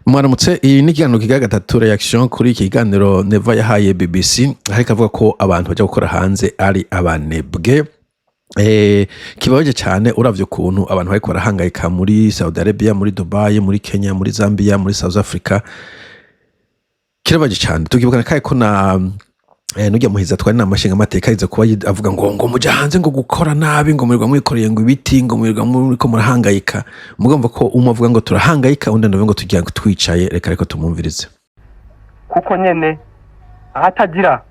Mwaramutse. Iyi ni ikiganiro kigira gatatu, reaction kuri iki kiganiro Neva yahaye BBC, ariko avuga ko abantu bajya gukora hanze ari abanebwe. Kibabaje cyane uravye ukuntu abantu bariko barahangayika muri Saudi Arabia, muri Dubai, muri Kenya, muri Zambia, muri South Africa. Kirabaje cyane tukibukana kaye ko na nujya muhiza twari n'amashinga amateka yize kuba avuga ngo muja hanze ngo gukora nabi, ngo murirwa mwikoreye ngo ibiti, ngo murirwa muriko murahangayika. Mugomba ko umwe avuga ngo turahangayika, undi nawe ngo tugira ngo twicaye. Reka ariko tumwumvirize. Kuko nyene ahatagira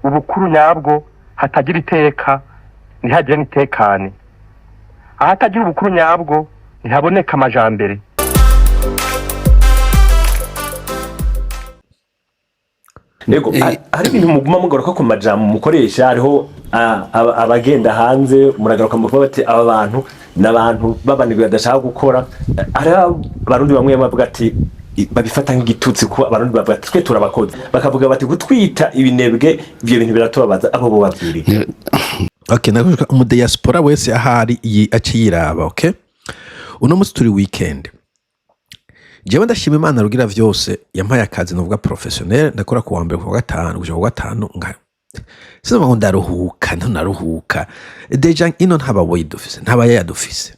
ubukuru nyabwo hatagira iteka, ntihagire n'itekane. Ahatagira ubukuru nyabwo ntihaboneka amajambere. Ego, hari ibintu muguma mugaruka ku majambo mukoresha. Hariho abagenda hanze, muragaruka mukuvuga bati aba bantu ni abantu b'abanebwe badashaka gukora. Hariho Abarundi bamwe bavuga ati babifata nk'igitutsi, kuko Abarundi bavuga ati twe turabakozi, bakavuga bati gutwita ibinebwe, ivyo bintu biratubabaza. Abo bo babwiriye? Okay, nakuvuga umudiaspora wese ahari iyi ace yiraba. Okay, uno munsi turi weekend. Jewe ndashima Imana rugira vyose yampaye akazi novuga professionnel. Ndakora ku wa mbere, ku wa gatanu, gushika ku wa gatanu nka sinumva ngo ndaruhuka, ntunaruhuka. Déjà ino ntababoyi dufise, ntabayaya dufise.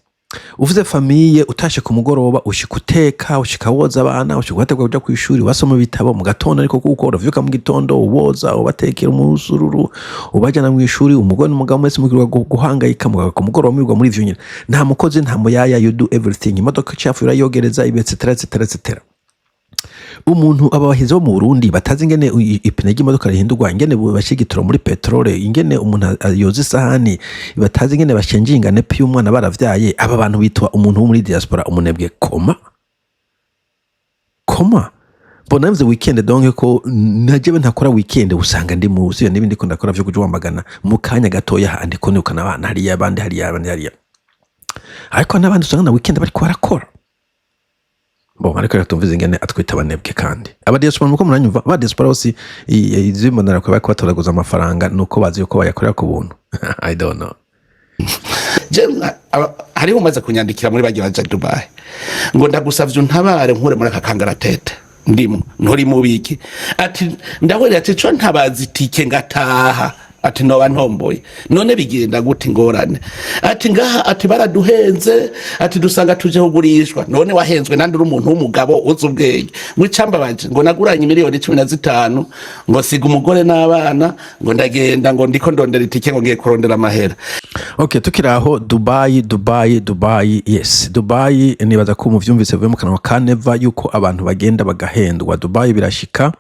Uvuze famille, utashe ku mugoroba, ushika uteka, ushika woza abana, ushika ubategura kuja kw'ishuri, basoma ibitabo mu gatondo, ariko kuko uravyuka mu gitondo, uboza, ubatekera umusururu, ubajana mw'ishuri. Umugore n'umugabo mwese mugirirwa guhangayika, mugaruka ku mugoroba mwirirwa muri ivyo nyene. Nta mukozi, nta muyaya, you do everything. Imodoka icafuye urayogereza, ibi, etc etc etc. Umuntu aba bahinzi bo mu Burundi batazi ingene ipine ry'imodoka rihindurwa, ingene bashyira igitoro muri peterole, ingene umuntu yoza isahani, batazi ingene bashenjinga nepi y'umwana baravyaye, aba bantu bitwa umuntu wo muri diaspora umunebwe. Koma koma mbona mvuze weekend, donc ko najewe ntakora weekend, usanga ndi mu siyo n'ibindi ko ndakora vyo kuja wambagana mu kanya gatoya, handi ko nirukana abana hariya, abandi hariya, abandi hariya. Ariko n'abandi usanga na weekend bariko barakora. Bon, ariko reka tumvize ingene atwita abanebwe. Kandi aba diaspora, muko muranyumva, aba diaspora bose izimbonera ko bariko batoraguza amafaranga nuko bazi yuko bayakorera ku buntu. I don't know. Hariho umaze kunyandikira muri bagiye baja Dubai ngo ndagusavye untabare nkure muri aka kangaratete ndimo. Nturi mubiki? Ati ndahurira, ati co ntabaza itike ngataha, ati noba ntomboye. None bigenda gute? Ingorane, ati ngaha, ati baraduhenze, ati dusanga tuje kugurishwa. None wahenzwe nandi uri umuntu w'umugabo uzi ubwenge? Ngo icambabaje, ngo naguranye miliyoni 15, ngo siga umugore n'abana, ngo ndagenda, ngo ndiko ndondera itike, ngo ngiye kurondera amahera. Okay, tukiri aho, Dubai, Dubai, Dubai, yes, Dubai. Nibaza ko muvyumvise bivuye mu kanwa ka Neva yuko abantu bagenda bagahendwa Dubai. Birashika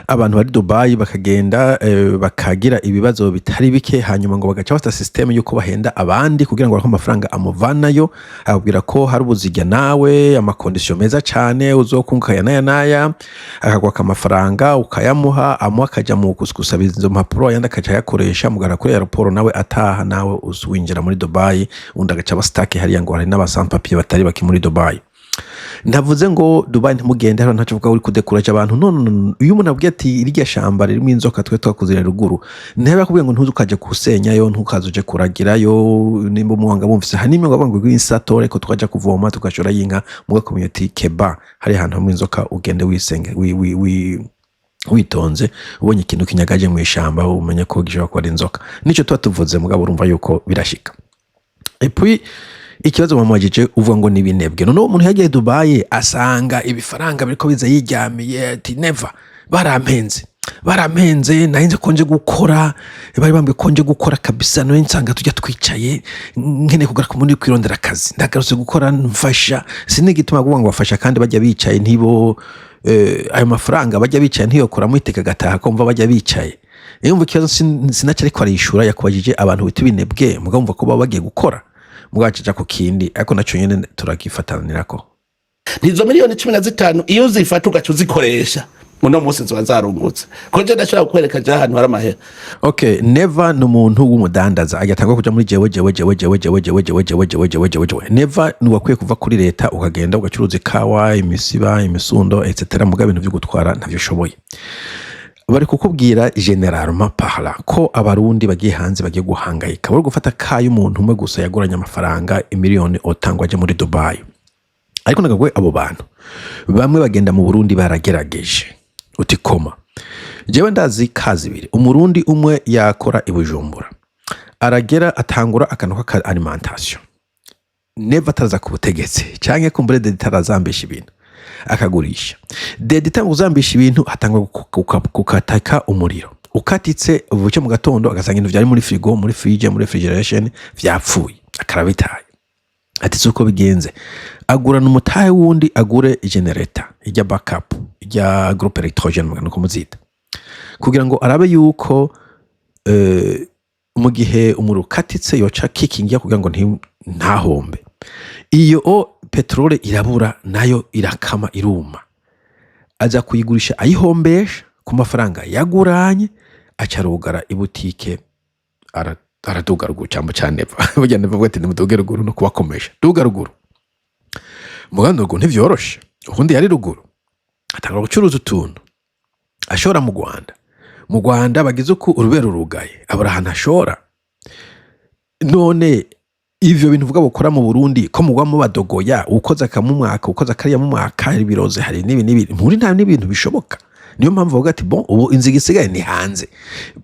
abantu bari Dubai bakagenda, bakagira ibibazo bitari bike, hanyuma ngo bagaca bafata système yuko bahenda abandi kugira ngo baronke amafaranga amuvanayo. Akabwira ko hari ubuzirya nawe, ama conditions meza cane, uzokunguka aya n'aya n'aya, akakwaka amafaranga ukayamuha, amuha akaja mu gusaba izo mpapuro, ayandi akaca ayakoresha mugara kuri aéroport, nawe ataha, nawe winjira muri Dubai, undi agaca aba stuck hariya. Ngo hari n'aba sans-papiers batari bake muri Dubai. Ntavuze ngo Dubai ntimugende hano, ntacyo uvuga uri kudekuraje abantu. No, no, no. Iyo umuntu abwiye ati irya shamba ririmo inzoka, twe twakuzira ruguru, ntebe akubwiye ngo ntuze ukaje kusenyayo, ntukaze uje kuragirayo. Nimba umuhanga bumvise hari n'imwe ngo rw'insato, ariko twaja kuvoma tugashora y'inka, mugakumenya ati keba hari ahantu hamwe inzoka, ugende wisenge wi, wi, wi, witonze. Ubonye ikintu kinyagaje mu ishamba, umenye ko gishobora kuba ari inzoka. Nico tuba tuvuze. Mugabo urumva yuko birashika. Et puis ikibazo bamubajije, uvuga ngo ni ibinebwe. Noneho umuntu yagiye Dubai asanga ibifaranga biriko biza yiryamiye, ati Neva barampenze, barampenze, narinze ko nje gukora, bari bambwiye ko nje gukora kabisa, none nsanga tujya twicaye, nkeneye kugaruka muri kwirondera akazi, ndagarutse gukora, mfasha. Sinigituma kuvuga ngo bafasha kandi bajya bicaye ntibo ayo mafaranga bajya bicaye ntiyokuramo iteka agataha kumva bajya bicaye. Iyo umva ikibazo sinaca, ariko arishura yakubajije abantu bita ibinebwe, mugabo umva ko baba bagiye gukora, mugabo acaja ku kindi, ariko naco nyene turagifatanirako. Ntizo miliyoni 15 iyo uzifata ugaca uzikoresha uno munsi ziba zarungutse, ko nje ndashobora kukwereka je ahantu hari amahera. Okay, Neva ni umuntu w'umudandaza agatangwa kuja muri jewe jewe jewe jewe jewe jewe jewe jewe jewe jewe jewe jewe. Neva ni wakwiye kuva kuri leta ukagenda ugacuruza ikawa, imisiba, imisundo, etc. Mugabo ibintu vyo gutwara ntavyo ushoboye. Bari kukubwira généralement parlant ko Abarundi bagiye hanze bagiye guhangayika. Bari gufata kayo umuntu umwe gusa yaguranye amafaranga imiliyoni otangwa aje muri Dubai. Ariko nagabwe abo bantu bamwe bagenda mu Burundi baragerageje uti koma. Jewe ndazi kazi ibiri. Umurundi umwe yakora i Bujumbura, aragera atangura akantu k'aka alimentation. Neva ataraza ku butegetsi canke kumbure Dede itarazambisha ibintu, akagurisha. Dede itanga kuzambisha ibintu, hatangwa gukataka umuriro ukatitse buce mu gatondo, agasanga ibintu vyari muri frigo, muri fridge, muri refrigeration vyapfuye, akarabitaye. Ati si uko bigenze, agurana umutahe wundi, agure generator ijya backup, ijya groupe électrogène mugana uko muzita, kugira ngo arabe yuko mu gihe umuriro ukatitse yoca kikingira kugira ngo ntahombe. Iyo o peterole irabura, nayo irakama, iruma, aza kuyigurisha ayihombesha ku mafaranga yaguranye, aca arugara ibutike, araduga ruguru. Cyangwa cya Neva, burya Neva avuga ati nimuduge ruguru no kubakomesha duga ruguru. Muganda ruguru ntivyoroshe. Ubundi yari ruguru, atangura gucuruza utuntu ashora mu Rwanda. Mu Rwanda bagize uko urubero rurugaye, abura ahantu ashora. None ivyo bintu uvuga bukora mu Burundi, ko mugwa mubadogoya, ukoze akamumwaka, ukoze akariya mu mwaka, hari ibiroze, hari n'ibi n'ibi muri nta n'ibintu bishoboka. Niyo mpamvu bavuga ati bon, ubu inziga isigaye ni hanze.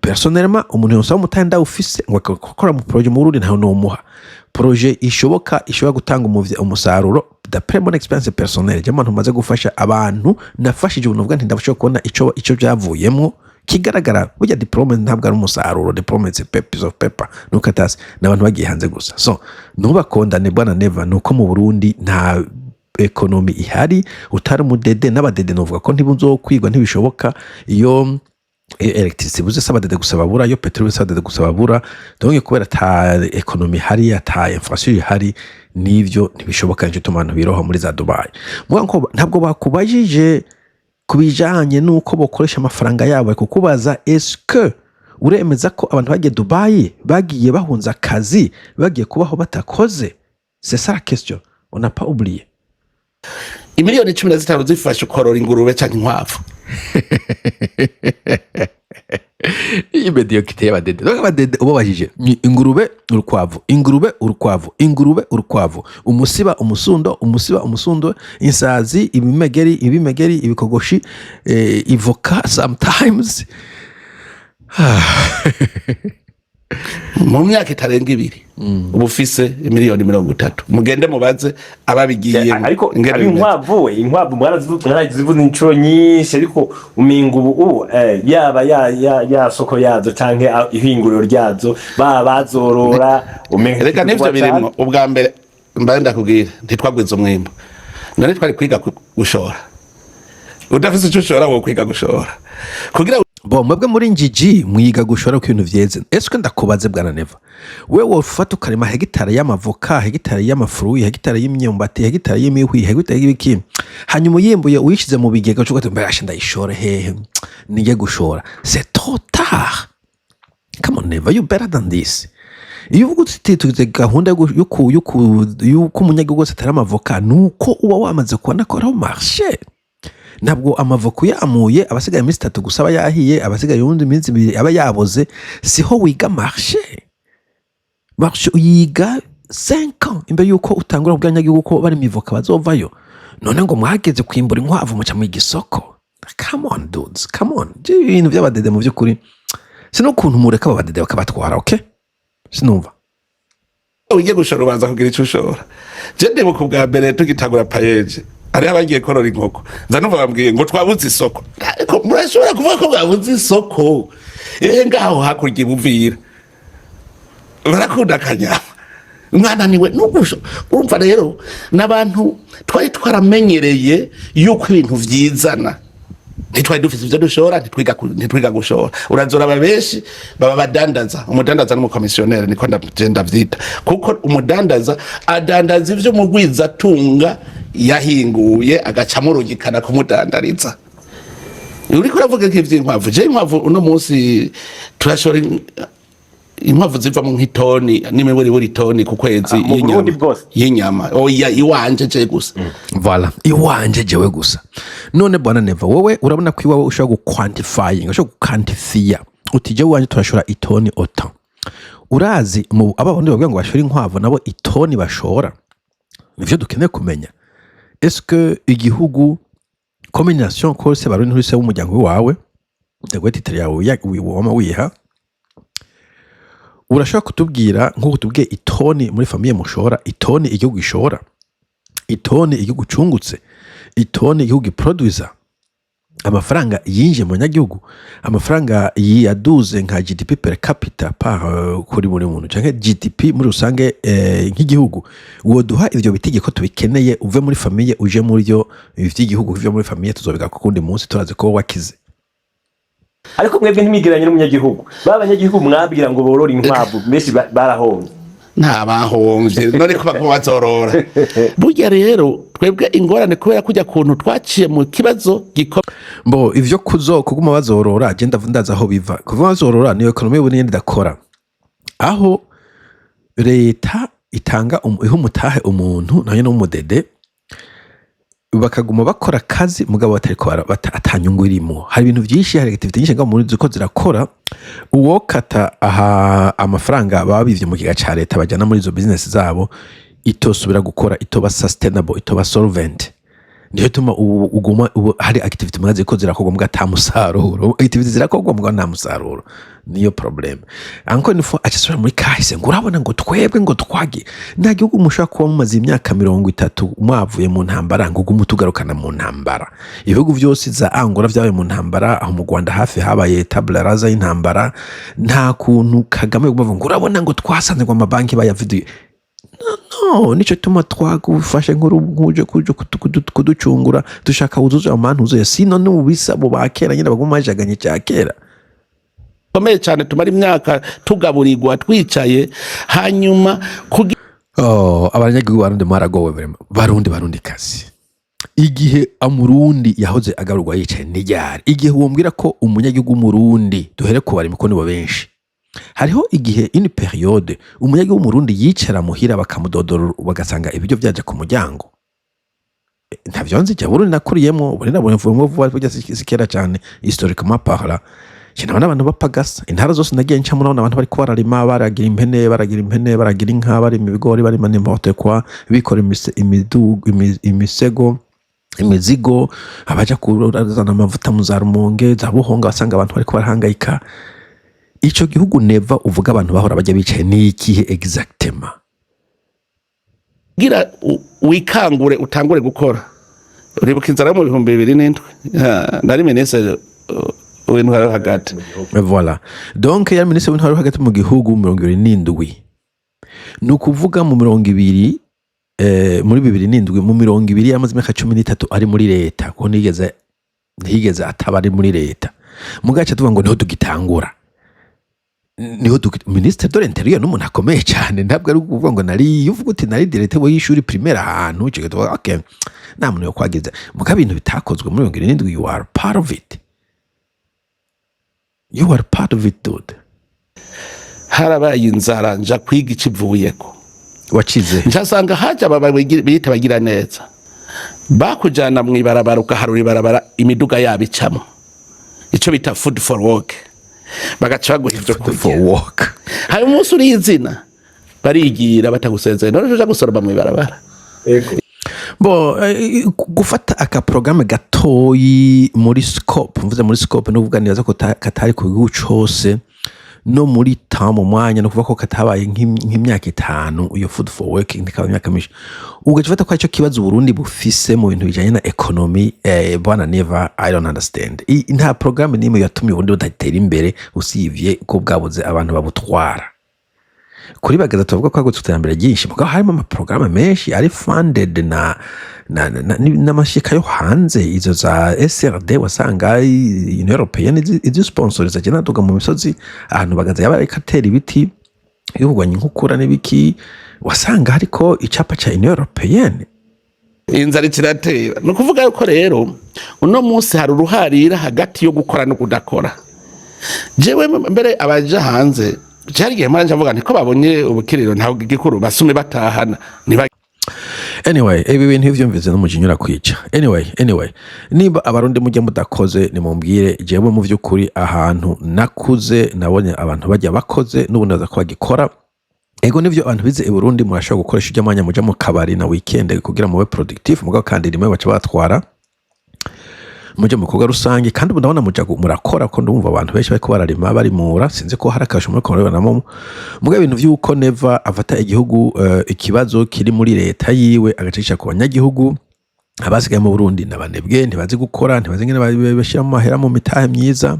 Personnellement, umuntu yosaba umutahe ndawufise ngo akora mu projet mu Burundi, ntawe nomuha projet ishoboka ishobora gutanga umusaruro. D'après mon expérience personnelle, je muntu maze gufasha abantu, nafashije ubuntu, bwa nti ndashobora kubona ico byavuyemwo kigaragara. Burya diplôme ntabwo ari umusaruro, diplôme it's a piece of paper. Nuko atasi n'abantu bagiye hanze gusa. So ntubakondane, bwana Neva, nuko mu Burundi nta économie ihari. Utari umudede n'abadede novuga ko ntibuzokwigwa, ntibishoboka. Iyo électricité buze si abadede gusa babura, iyo pétrole si abadede gusa babura. Donc kubera ata économie ihari, ata infrastructure ihari, n'ivyo ntibishoboka. Nico gituma abantu biroha muri za Dubai. Muga ko ntabwo bakubajije ku bijanye n'uko bokoresha amafaranga yabo, bari kukubaza: est-ce que uremeza ko abantu bagiye Dubai bagiye bahunze akazi, bagiye kubaho batakoze? C'est ça la question, on n'a pas oublié. Imiliyoni 15 zifashe ukorora ingurube canke inkwavu. Iyi médiocrité y'abadede. Donc abadede ubabajije ni ingurube, urukwavu, ingurube, urukwavu, ingurube, urukwavu, umusiba, umusundo, umusiba, umusundo, insazi, ibimegeri, ibimegeri, ibikogoshi, ivoka sometimes. Mu myaka itarenga 2 uba ufise imiliyoni 30. Mugende mubaze ababigiye. Ariko ingene ari bimeze. Inkwavu we, inkwavu mwarazivuze inshuro nyinshi, ariko uminga ubu yaba ya soko yazo canke ihinguriro ryazo baba bazorora, umenga Reka n'ivyo kivugwa birimwo. cane. Ubwa mbere mbaye ndakubwira, ntitwagwiza umwimbu. None twari kwiga gushora? Udafise ico ushora, wo kwiga gushora kugira Bo mwebwe muri njiji mwiga gushora ko ibintu vyeze. Ese ndakubaze, bwana Neva, we wofata ukarima hegitari y'amavoka, hegitari y'ama fruits, hegitari y'imyumbati, hegitari y'imihwi, hegitari y'ibiki, hanyuma uyimbuye uyishize mu bigega, ucuga ati mbasha ndayishore hehe, nige gushora? C'est trop tard. Come on, Neva, you better than this. Iyo uvuga uti tugize gahunda yuko umunyagihugu wese atari amavoka, nuko uba wamaze kubona ko ariho marché. Ntabwo amavoka uyamuye abasigaye iminsi 3 gusa aba yahiye, abasigaye uwundi minsi 2 aba yaboze. Siho wiga marché. Marché uyiga 5 ans imbere yuko utangura kubwira abanyagihugu ko bari mivoka bazovayo. None ngo mwageze kwimbura inkwavu, muca mwiga isoko? Come on, dudes, come on. Je ibintu by'abadede mu by'ukuri sinukuntu mureka aba badede bakabatwara. Okay, sinumva. Ugiye gushora, ubanza kugira ico ushora. Je ndibuka ubwa mbere tugitangura PAEEJ, hariho abagiye korora inkoko, nza numva bambwiye ngo twabuze isoko. Ariko murashobora kuvuga ko mwabuze isoko? Ehe, ngaho hakurya ibuvira barakunda akanyama, mwananiwe nugusho. Urumva rero n'abantu twari twaramenyereye yuko ibintu vyizana, ntitwari dufise ivyo dushora, ntitwiga gushora. Urazora aba benshi baba badandaza. Umudandaza n'umukomisiyoneri, niko ndavyita, kuko umudandaza adandaza ivyo umugwizatunga yahinguye, agaca amurungikana kumudandariza. Uriko uravuga nk'ivy'inkwavu, je inkwavu uno munsi turashora inkwavu zivamo nk'itoni n'imiburiburi itoni ku kwezi. Ah, mu y'inyama. Burundi bwose? Y'inyama, oya, iwanje je gusa. Voilà, iwanje jewe gusa. None bwana Neva, wowe urabona ko iwawe ushobora guquantifying, ushobora guquantifiya uti jewe iwanje turashora itoni autant. Urazi mu aba bandi bavuga ngo bashora inkwavu, nabo itoni bashora? Nivyo dukeneye kumenya. Est-ce que igihugu comme une nation, ko se Barundi nturi se w'umuryango wawe, ndaguhe titre yawe wama wiha, urashobora kutubwira nk'uko tubwiye itoni muri famille mushora, itoni igihugu gishora, itoni igihugu cungutse, itoni igihugu giproduisa, amafaranga yinjiye mu banyagihugu, amafaranga yaduze nka GDP per capita par kuri buri muntu canke GDP muri rusange nk'igihugu? Woduha ivyo bitegeko tubikeneye, uve muri famille uje muri byo ivy'igihugu. Ivyo muri famille tuzobiga ku kundi munsi, turazi ko wakize. Ariko mwebwe ntimwigereranye n'umunyagihugu. Ba banyagihugu mwabwira ngo borore inkwavu benshi barahomvye. Nta bahomvye, none ko baguma bazorora. Burya rero twebwe ingorane kubera kujya kuntu twaciye mu kibazo gikomeye. Mbo ivyo kuzo kuguma bazorora, je ndazi aho biva. Kuguma bazorora niyo économie y'ubu nyene idakora, aho leta itanga iha umutahe umuntu nawe n'umudede, bakaguma bakora akazi mugabo batariko ata nyungu irimo. Hari ibintu vyinshi, hari activité nyinshi ngaho muri ziko zirakora. Uwokata aha amafaranga baba bivye mu kigega ca leta bajana muri izo business zabo, itosubira gukora, itoba sustainable, itoba solvent. Niyo tuma ubu uguma ubu hari activité mwazi ko zirakorwa mbwa ata musaruro. Activité zirakorwa mbwa nta musaruro, niyo problème. Encore une fois aca muri kahise ngo urabona ngo twebwe ngo twage nta gihugu mushobora kuba mumaze imyaka 30 mwavuye mu ntambara ngo ugume utugarukana mu ntambara. Ibihugu vyose za Angola vyabaye mu ntambara, aho mu Rwanda hafi habaye tabula rasa y'intambara. Nta kuntu Kagame yoguma avuga ngo urabona ngo twasanze ngo amabanki bayaviduye. No nico tuma twagufashe nkuru nkuje kuje kuducungura, dushaka wuzuze amantu uzuye, sino n'ubisabo ba kera nyine baguma bajaganye cya kera. Gikomeye cyane, tumara imyaka tugaburirwa twicaye, hanyuma kugira Oh, abanyagihugu Barundi mwaragowe vraiment. Barundi, Barundi kazi, igihe amurundi yahoze agaburwa yicaye n'iryari? Igihe wombwira ko umunyagihugu w'Umurundi, duhere ku barimi ko nibo benshi, hariho igihe, une période, umunyagihugu w'Umurundi yicara muhira bakamudodora bagasanga ibiryo vyaje ku muryango? Ntavyo nzi. Jya Burundi nakuriyemwo, Burundi nabonye mvuyemwo vuba, burya si kera cyane historiquement parlant. Je nabona abantu bapagasa intara zose nagiye ncamo, nabona abantu bariko bararima, baragira impene, baragira inka, barima ibigori, barima n'importe quoi, bikora imisego, imizigo, abaja kuzana amavuta mu za Rumonge, za Buhonga, basanga abantu bariko barahangayika. Ico gihugu neva uvuga abantu bahora bajya bicaye ni ikihe exactement? Kugira wikangure utangure gukora. Uribuka inzara yo mu 2007? Nari minisitiri w'intwaro yo hagati. Voilà, donc yari minisitiri w'intwaro yo hagati mu gihugu 77, ni ukuvuga mu 20, muri 2007, mu 20 yamaze imyaka 13 ari muri leta, kuko ntiyigeze ataba ari muri leta. Mugace tuvuga ngo niho tugitangura, niho ministre de l'Intérieur n'umuntu akomeye cyane. Ntabwo ari ukuvuga ngo nari, iyo uvuga uti nari directeur w'ishuri primaire ahantu icyo tuvuga okay, nta muntu yokwageza. Muga ibintu bitakozwe muri 77, you are part of it, you are part of it, dude. Harabaye inzara, nja kwiga ikivuyeko. Wacize. Nsanga haje aba bita bagira neza, bakujana mu ibarabara, ugaharura ibarabara imiduga yabo icamo, ico bita food for work, bagaca baguha ivyo for kurya. Work. Hari umunsi uri izina barigira batagusezeye, none uja gusoroma mu ibarabara. Bo gufata aka programme gatoyi muri scope, mvuze muri scope no kuvuga neza ko katari ku gihugu cose no muri temps, mu mwanya, no kuvuga ko katabaye nk'imyaka 5. Iyo food for work ntikaba imyaka myinshi, ugaca ufata ko aricyo kibazo Uburundi bufise mu bintu bijanye na economy. Bwana Neva, I don't understand. Nta programme n'imwe yatumye Uburundi budatera imbere usibye ko bwabuze abantu babutwara. Kuri Bagaza tuvuga ko hagutse iterambere ryinshi, mugabo harimo amaporogaramu menshi ari funded na n'amashika yo hanze, izo za SRD, wasanga Union Européenne izisponsoriza. Agenda aduga mu misozi ahantu Bagaza yaba ariko atera ibiti yo kurwanya inkukura n'ibiki, wasanga hariko icapa ca Union Européenne. Inzara ikiratera. Ni ukuvuga yuko rero uno munsi hari uruharira hagati yo gukora no kudakora. Jewe mbere abaja hanze cyari igihe mpora mvuga nti ko babonye ubukiriro ntabwo igikuru basume batahana niba. Anyway, ibi bintu iyo uvyumvise n'umujinya urakwica. Anyway, nimba Abarundi mujya mudakoze, nimumbwire. Jewe mu vy'ukuri ahantu nakuze nabonye abantu bajya bakoze, n'ubu ndaza ko bagikora. Ego, nivyo, abantu bize i Burundi murashobora gukoresha ujya mwanya muja mu kabari na weekend kugira mube productif, mugabo kandi rimwe baca batwara muje mu bikorwa rusange. Kandi ubu ndabona muja murakora, ko ndumva abantu benshi bariko bararima, barimura. Sinzi ko hari akarusho muriko murabibonamo. Mugabo ibintu vy'uko Neva afata igihugu, ikibazo kiri muri leta yiwe, agacisha ku banyagihugu, abasigaye mu Burundi nabanebwe, ntibazi gukora, ntibazi ingene bashyira mu mahera mu mitahe myiza.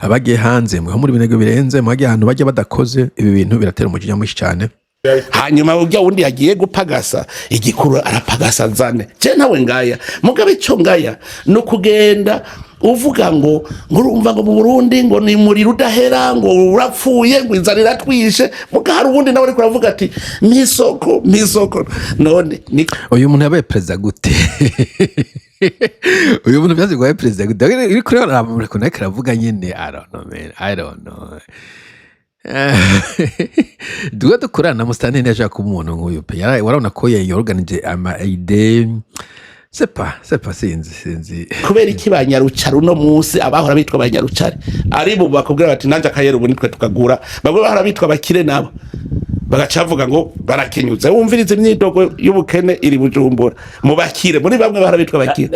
Abagiye hanze, mweho muri binego birenze, mwagiye ahantu bajya badakoze. Ibi bintu biratera umujinya mwinshi cyane. Hanyuma urya wundi yagiye gupagasa, igikuru arapagasa zane. Je nawe ngaya, mugabe ico ngaya ni ukugenda uvuga ngo urumva ngo mu Burundi ngo ni muriro udahera, ngo urapfuye, ngo inzara iratwishe, muga hari uwundi nawe ariko aravuga ati misoko misoko. None ni Uyu muntu yabaye perezida gute? Uyu muntu byazi ngo perezida gute? Uri kureba ukuntu ariko aravuga nyine. I don't know, man, I don't know. Duwe dukorana na Musitani, ntiyashaka kuba umuntu nk'uyu pe. Warabona ko yorganije ama idées. C'est pas, sinzi. Kubera iki banyarucari uno munsi, abahora bitwa banyarucari ari bo bakubwira bati nanje akayera ubu nitwe tukagura, bamwe bahora bitwa abakire nabo bagaca bavuga ngo barakenyuze. Wumviriza imyidogo y'ubukene iri Bujumbura mu bakire, muri bamwe bahora bitwa abakire.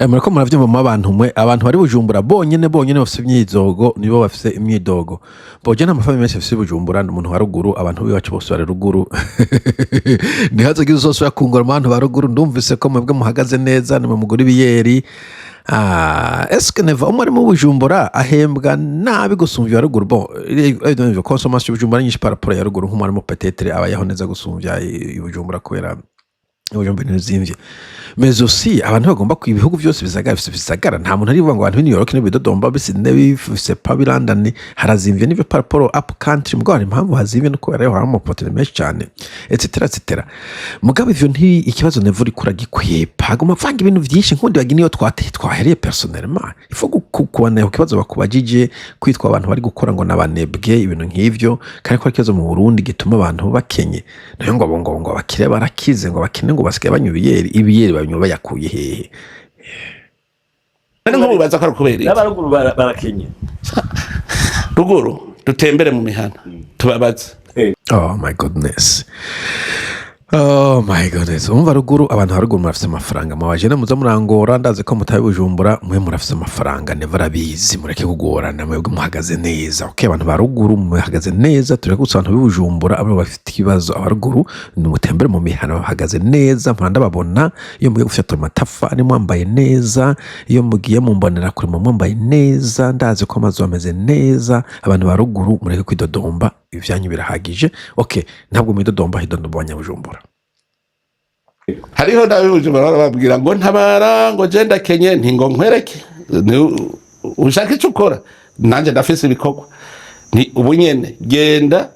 Murako muravyumva mu abantu mwe, abantu bari Bujumbura bonyene bonyene bafise imyidogo, nibo bafise imyidogo boje. Nta mafamiye menshi afise Bujumbura, ni umuntu wa ruguru. Abantu biwacu bose bari ruguru. Ntihazogira uzosubira kungora mu bantu ba ruguru. Ndumvise ko mwebwe muhagaze neza, nimwe mugura ibiyeri. Ah, est-ce que Neva umwe ari mu Bujumbura ahembwa nabi gusumvya wa ruguru? Bon, ivyo consommation Bujumbura nyinshi par rapport ya ruguru. Nk'umwarimu peut-être abayeho neza gusumvya i Bujumbura, kubera Bujumbura ntizimvye. Mais aussi abantu bagomba ku ibihugu byose bisagara bifise bisagara. Nta muntu arivuga ngo abantu b'i New York n'ibidodomba bisine bifise pa b'i London harazimvye. Nivyo par rapport up country, mugabo hari impamvu hazimvye, no kubera hari ama menshi cyane, etc etc. Mugabo ivyo nti ikibazo. Neva uriko uragikwepa, aguma avanga ibintu vyinshi. Nkundi bagira niyo twahereye. Personnellement, il faut kubana ku kibazo bakubajije, kwitwa abantu bari gukora ngo nabanebwe, ibintu nk'ivyo, kandi ko ari ikibazo mu Burundi gituma abantu bakenye. Nayo ngo abakire barakize, ngo abakene ngo basigaye banywa ibiyeri. Ibiyeri banywa bayakuye hehe? None nko mubaza ko ari ukubera iki? N'abaruguru barakenye. Ruguru dutembere mu mihana tubabaze. Oh my goodness, oh my goodness. Umva, ruguru, abantu haruguru murafise amafaranga. Mwabajene muza murangora, ndazi ko mutabi Bujumbura, mwe murafise amafaranga. Neva arabizi, mureke kugorana. Mwebwe muhagaze neza, okay? Abantu ba ruguru muhagaze neza. Tureke gusa abantu b'i Bujumbura abo bafite ikibazo. Abaruguru nimutembere mu mihana, bahagaze neza. Mpanda babona iyo mugiye gufyatura amatafari mwambaye neza, iyo mugiye mu mbonerakure mwambaye neza. Ndazi ko amazu ameze neza. Abantu ba ruguru mureke kwidodomba, ibyanyu birahagije, okay? Ntabwo mwidodomba, hidodomba abanyabujumbura. Hariho n'abibujumbura barababwira ngo ntabara, ngo je ndakenye. Nti ngo nkwereke. Ushaka icyo ukora, nanjye ndafise ibikorwa. Ni ubu nyene genda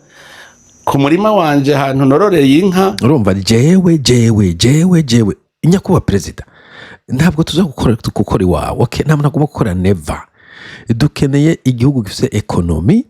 ku murima wanje ahantu nororeye inka. Urumva, jewe jewe jewe jewe nyakubahwa perezida, ntabwo tuza gukora iwawe, okay? Nta muntu agomba gukora Neva. Dukeneye igihugu gifite économie.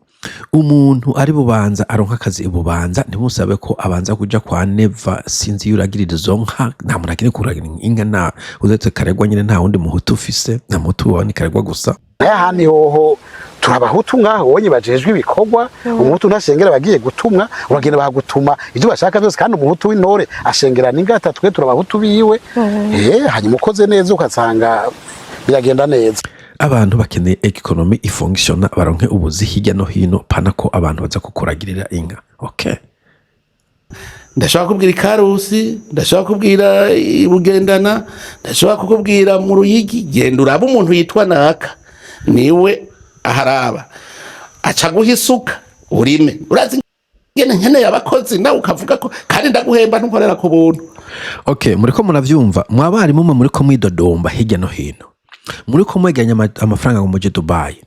Umuntu ari Bubanza aronka akazi i Bubanza, ntimusabe ko abanza kuja kwa Neva. Sinzi iyo uragirira izo nka. Nta muntu akeneye kuragira inka, nta uretse Karegwa nyine. Nta wundi muhutu ufise, nta muhutu wawe, ni Karegwa gusa. Ahandi hoho turabahutu ngaho wonye bajejwe ibikorwa. Umuhutu ntashengera, bagiye gutumwa, uragenda bagutuma ibyo bashaka byose. Kandi umuhutu w'intore ashengera n'ingata, twe turabahutu biwe. Hanyuma ukoze neza ukasanga biragenda neza. Abantu bakeneye économie ifonctionna, baronke ubuzi hirya no hino, pana ko abantu baza kukuragirira inka, okay? Ndashobora kubwira ikarusi, ndashobora kubwira ibugendana, ndashobora kukubwira mu Ruyigi. Genda urabe umuntu yitwa naka, niwe aharaba, aca guha isuka urime. Urazi ngene nkeneye abakozi, nawe ukavuga ko kandi ndaguhemba, ntukorera ku buntu. Okay, muriko muravyumva, mwabarimu mwe muriko mwidodomba hirya no hino, muriko mwegeranya amafaranga ngo muje Dubai.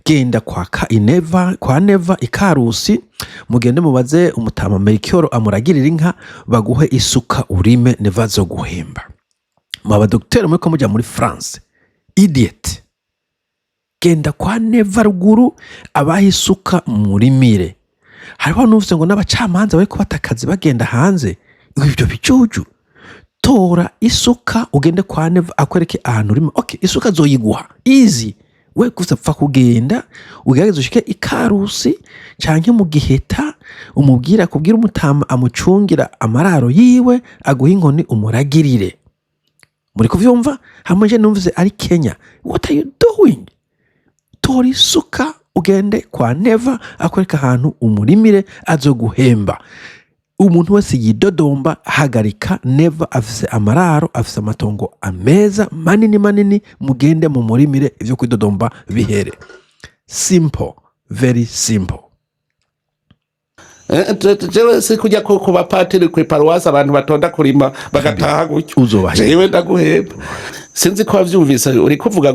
Genda kwa ka ineva, kwa Neva ikarusi, mugende mubaze umutama Melchior amuragirira inka, baguhe isuka urime. Neva zo guhemba. Mu abadokiteri muriko muja muri France, idiot, genda kwa Neva ruguru abaha isuka murimire. Hariho n'uvuze ngo n'abacamanza bariko bata akazi bagenda hanze. Ibyo bijuju. Tora isuka ugende kwa Neva akwereke ahantu urima, okay? Isuka azoyiguha easy. We gusa pfa kugenda, ugerageze ushike ikarusi canke mu Giheta, umubwira akubwira umutama amucungira amararo yiwe, aguha inkoni umuragirire. Muri kuvyumva? Hamwe je numvise ari Kenya. What are you doing? Tora isuka ugende kwa Neva, akwereka ahantu umurimire, azoguhemba. Umuntu wese yidodomba, hagarika. Neva afise amararo, afise amatongo ameza manini manini. Mugende mu murimire, ivyo kwidodomba bihere. Simple, very simple. Jewe si kujya ku bapatiri ku paruwasi, abantu batonda kurima bagataha gutyo. Uzobahemba. Jewe ndaguhemba. Sinzi ko wavyumvise uri kuvuga.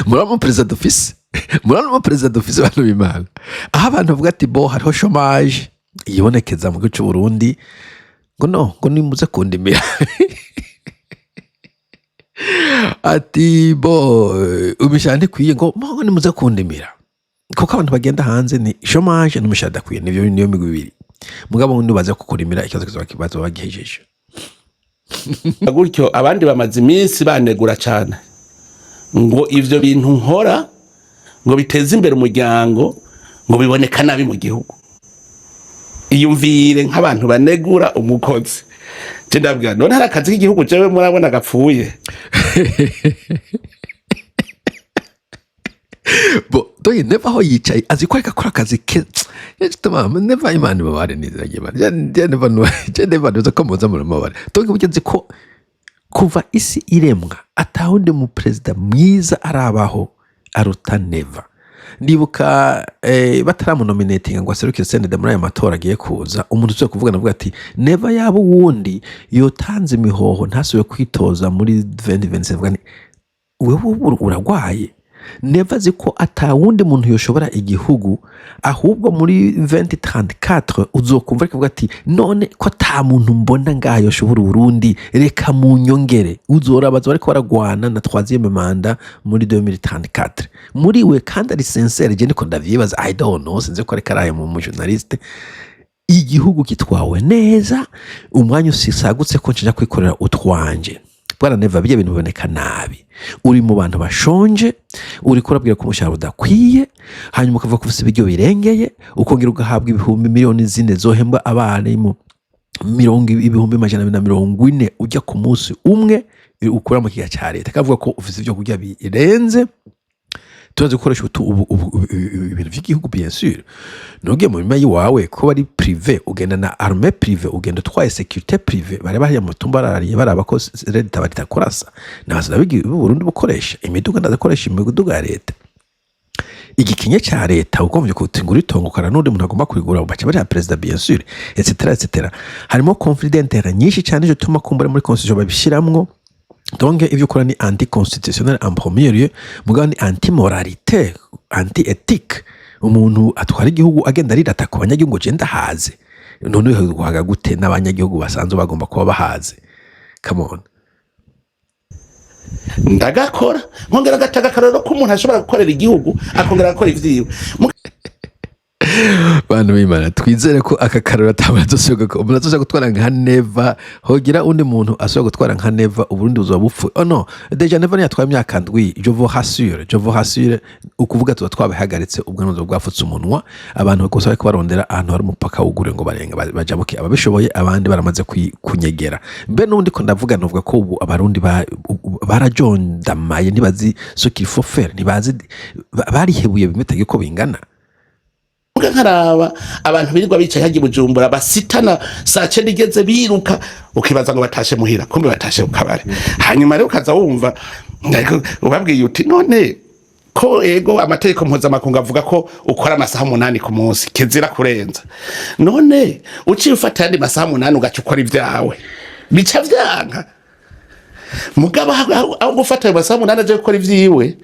Murabona umuperezida dufise? Murabona umuperezida dufise, bantu b'Imana? Aho abantu bavuga ati bo hariho chômage yibonekeza mu gihugu cy'u Burundi, ngo no ngo nimuze kundimira, ati bo imishahara ntikwiye, ngo nimuze kundimira, kuko abantu bagenda hanze ni chômage n'umushahara adakwiye. Nivyo, niyo migwi ibiri. Mugabo nibaze kukurimira, ikibazo kizoba kibazo bagihejeje. Gutyo abandi bamaze iminsi banegura cyane ngo ivyo bintu nkora ngo biteze imbere umuryango, ngo biboneka nabi mu gihugu. Iyumvire nk'abantu banegura umukozi. Je ndabwira, none hari akazi k'igihugu jewe murabona gapfuye? Bo doye Neva aho yicaye azi ko ariko akora akazi ke. Gituma Neva, Imana ibabare neza. Je Neva je Neva ntuzi ko muza muramubare. Donc burya nzi ko kuva isi iremwa atawundi mu perezida mwiza arabaho aruta Neva. Ndibuka bataramunominatinga ngo aserukire CNDD muri aya matora agiye kuza, umuntu usubiye kuvuga navuga ati Neva yaba uwundi yotanze imihoho, ntasubiye kwitoza muri 2027. Mvuga nti, wewe ubu uragwaye. Neva azi ko atawundi muntu yoshobora igihugu, ahubwo muri 2034 uzokumva ariko avuga ati none ko ata muntu mbona ngaha yoshobora Uburundi, reka munyongere. Uzorabaza bariko baragwana na troisième mandat muri 2034 muri we, kandi ari sincère. Je ndiko ndavyibaza, I don't know, sinzi ko ariko araye mu journaliste. Igihugu gitwawe neza, umwanya usisagutse ko nshaka kwikorera utwanje. Bwana Neva, bijya bintu biboneka nabi. Uri mu bantu bashonje, uri kurabwira ko umushahara udakwiye, hanyuma ukavuga ko ufise ibiryo birengeye, ukongera ugahabwa 4 miliyoni zohembwa abarimu mirongo 240,000 ujya ku munsi umwe ukura mu kigega cya leta, kavuga ko ufise ibyo kurya birenze. Turazi gukoresha ibintu vy'igihugu, bien sûr. Nugiye mu mirima y'iwawe ko bari privé, ugenda na arme privé, ugenda utwaye sécurité privé, bari hariya mu tumba barariye baraba ko leta baritakurasa. Nabaza Burundi bukoresha imiduga, ndazakoresha imiduga ya leta, igikinye ca leta, ugombye kutingura itongo ukara n'undi muntu agomba kurigura, baca bariha perezida, bien sûr, etc etc. Harimo conflit d'intérêt nyinshi cyane, ico tuma kumbura muri constitution babishiramwo. Donc ivyo ukora ni anticonstitutionnel en premier lieu, mugabo ni anti moralité, anti éthique. Umuntu atwara igihugu agenda arirata ku banyagihugu ngo je ndahaze, none guhaga gute n'abanyagihugu basanzwe bagomba kuba bahaze? Come on. Ndagakora, nkongera agatanga akarorero ko umuntu ashobora gukorera igihugu, akongera agakora ivyiwe. Bantu b'Imana, twizere ko aka karori umuntu azosubira gutwara nka Neva. Hogira undi muntu asubira gutwara nka Neva, Uburundi buzoba bupfuye. Oh no, déjà Neva ntiyatwaye imyaka 7, je vous rassure, je vous rassure. Ukuvuga tuba twabihagaritse, ubwo nuzo bwafutse umunwa. Abantu gusa bariko barondera ahantu hari umupaka wugure ngo barenga bajabuke ababishoboye, abandi baramaze kunyegera. Mbe n'ubundi ko ndavuga, novuga ko ubu Abarundi barajondamaye, ntibazi ce qu'il faut faire, ntibazi, barihebuye bimwe bitagira uko bingana. Muga nkaraba abantu birirwa bicaye hajya i Bujumbura, basitana saa 9 igeze biruka, ukibaza ngo batashe muhira, kumbe batashe ku kabare. Hanyuma rero ukaza wumva ariko ubabwiye uti none ko ego amategeko mpuzamakungu avuga ko ukora amasaha 8 ku munsi, kizira kurenza, none uciye ufata ayandi masaha 8 ugaca ukora ibyawe, bica vyanka. Mugabo aho gufata ayo masaha 8 aje gukora ivyiwe,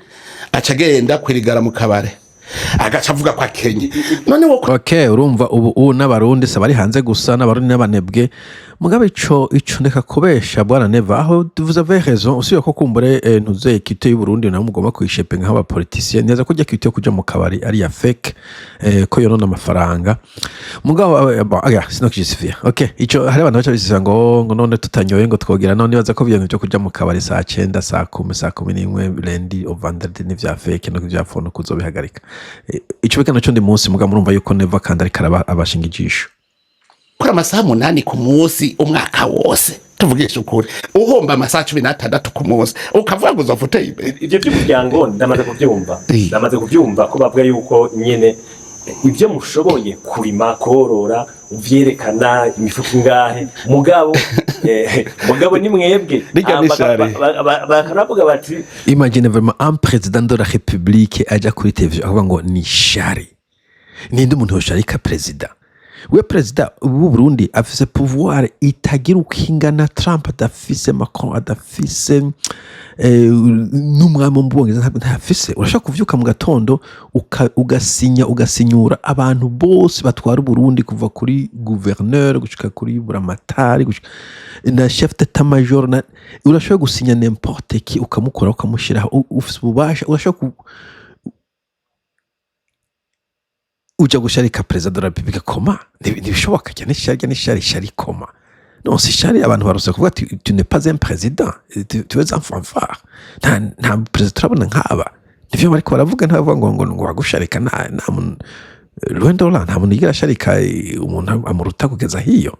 aca agenda kwirigara mu kabare. Agaca avuga ko akenye. None wo Okay, urumva ubu n'Abarundi se bari hanze gusa, n'Abarundi n'abanebwe. Mugabe ico ndeka kubesha, bwana Neva, aho vous avez raison. Usiye ko kumbure ntuze équité y'u Burundi nawe mugomba kuyishepe nk'aba politicien neza ko équité yo kuja mu kabari ari ya fake, ko yonona amafaranga. Mugabo bon, aya sino kijustifia. Okay, ico hari abantu baca bisisa ngo none tutanyoye ngo twogera. None nibaza ko ibintu byo kuja mu kabari saa 9, saa 10, saa 11, lundi au vendredi ni vya fake no vya fono kuzobihagarika. Ico bikana naco ndi munsi. Mugabo murumva yuko Neva kandi ariko araba abashinga ijisho. Kuri amasaha 8 ku munsi umwaka wose, tuvugisha ukuri, uhomba amasaha 16 ku munsi, ukavuga ngo uzova uteye imbere? Ibyo by'umuryango ndamaze kubyumva. Ndamaze kubyumva ko bavuga yuko nyene ibyo mushoboye kurima, korora, uvyerekana imifuko ingahe, mugabo ni mwebwe. Rirya ni shari. Bakanavuga bati Imagine vraiment un président de la République aja kuri televiziyo akavuga ngo ni shari. Ninde umuntu yosharika perezida? We perezida w'u Burundi afise pouvoir itagira uko ingana, Trump adafise, Macron adafise, n'umwami wo mu Bwongereza ntafise. Urashobora kuvyuka mu gatondo ugasinya, ugasinyura abantu bose batwara Uburundi, kuva kuri gouverneur gushika kuri buramatari, gushika na chef d'état major na urashobora gusinya n'importe qui, ukamukora, ukamushiraho. Ufise ububasha, urashobora ku uja gusharika perezida de la République koma? Ntibishoboka cyane. Ishari n'ishari, ishari koma? Non, c'est shari. Abantu barose kuvuga ati tu n'es pas un président, tu es un fanfare. Nta perezida turabona nk'aba. Nivyo bariko baravuga. Ntabavuga ngo bagusharika. Nta muntu, loin de là, nta muntu yigera asharika umuntu amuruta kugeza hiyo.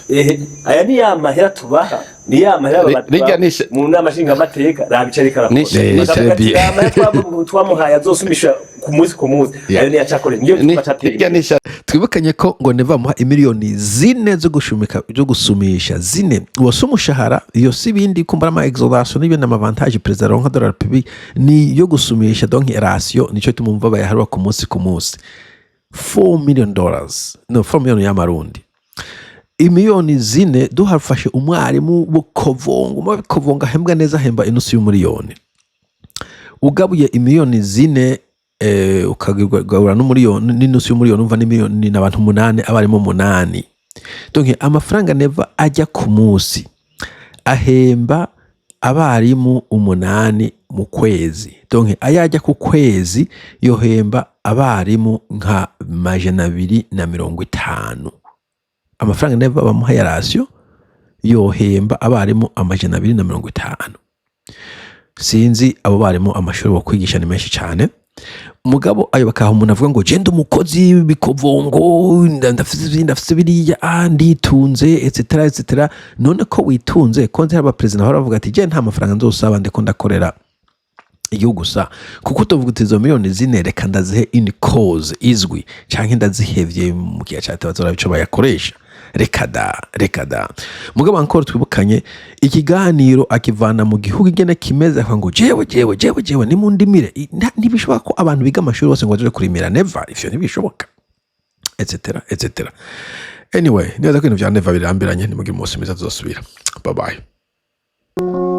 Ehe, aya ni ya mahera tubaha, ni ya mahera Rirya ni mu nama nshingamateka, raba ico ariko arakora. Très Bakavuga ati, bien. "Ya mahera twamuhaye azosumisha ku munsi ku munsi, ayo niyo acakoresha, niyo bituma acatera rirya imbere." ni shari. Twibukanye ko ngo Neva bamuha imiliyoni 4 zo gushumika, zo gusumisha 4. Uwo si umushahara, iyo si ibindi kumbura ama exonération n'ibindi ama avantage perezida aronka de la République, ni yo gusumisha. Donc ration nico tumumva bayaharura ku munsi ku munsi. $4 million, no 4 million y'amarundi, imiliyoni 4. Duhafashe umwarimu bukovongo, kovongo ahembwa neza, ahemba inusu y'umuriyoni. Ugabuye imiliyoni 4, ukagabura n'umuriyoni n'inusu y'umuriyoni, umva n'imiliyoni n'abantu umunani, abarimu umunani. Donc amafaranga Neva ajya ku munsi ahemba abarimu umunani mu kwezi. Donc ayajya ku kwezi yohemba abarimu nka 250. Amafaranga Neva bamuha ya ration yohemba abarimu 250. Sinzi abo barimu, amashuri bo kwigisha ni menshi cyane. Mugabo ayo bakaha umuntu avuga ngo je ndi umukozi w'ibikovongo, ndafise ibi, ndafise biriya, nditunze, etc etc. None ko witunze, ko nzi hari abaperezida bahora bavuga ati je nta mafaranga nzosaba, ndiko ndakorera igihugu gusa, kuko utovuga uti izo miliyoni 4 reka ndazihe une cause izwi, canke ndazihevye mu gihe ca bazora ico bayakoresha. Reka da, reka da. Mugabo encore twibukanye ikiganiro akivana mu gihugu ingene kimeze, akavuga ngo jewe jewe jewe jewe nimundimire. Ntibishoboka ko abantu biga amashuri bose ngo baje kurimira Neva. Ivyo ntibishoboka, etc etc. Anyway, nibaza ko ibintu vya Neva birambiranye. Nimugire umunsi mwiza, tuzosubira. Bye bye.